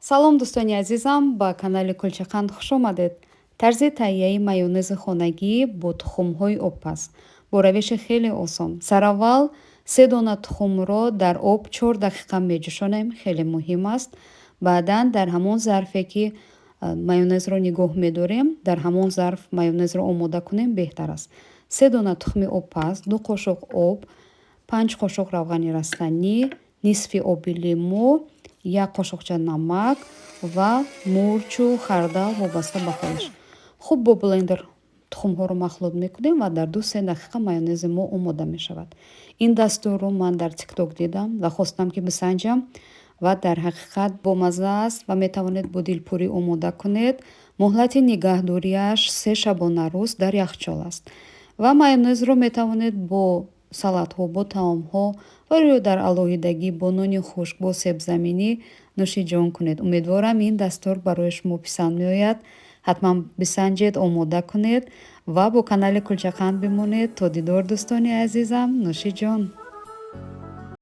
Салом, дӯстони азизам, ба канали Кулчақанд хуш омадед. Тарзи таҳияи майонези хонагӣ бо тухмҳои обпаз бо равиши хеле осон. Сараввал се дона тухмро дар об 4 дақиқа меҷӯшонем, хеле муҳим аст. Баъдан дар ҳамон зарфе, ки майонезро нигоҳ медорем, дар ҳамон зарф майонезро омода кунем, беҳтар аст. Се дона тухми обпаз, 2 қошуқ об, 5 қошуқ равғани растанӣ, нисфи оби лимӯ, як қошуқча намак ва мурчу хардал вобаста ба хоҳиш. Хуб бо блендер тухмҳоро махлут мекунем ва дар 2-3 дақиқа майонези мо омода мешавад. Ин дастурро ман дар ТикТок дидам ва хостам, ки бисанҷам, ва дар ҳақиқат бомазза аст ва метавонед бо дилпурӣ омода кунед. Муҳлати нигаҳдориаш 3 шабонарӯз дар яхчол аст ва майонезро метавонед бо салатҳо, бо таомҳо ва ё дар алоҳидагӣ бо нони хушк, бо себзаминӣ нӯшиҷон кунед. Умедворам, ин дастур барои шумо писанд меояд. Ҳатман бисанҷед, омода кунед ва бо канали Кулчақанд бимонед. То дидор, дӯстони азизам, нӯшиҷон.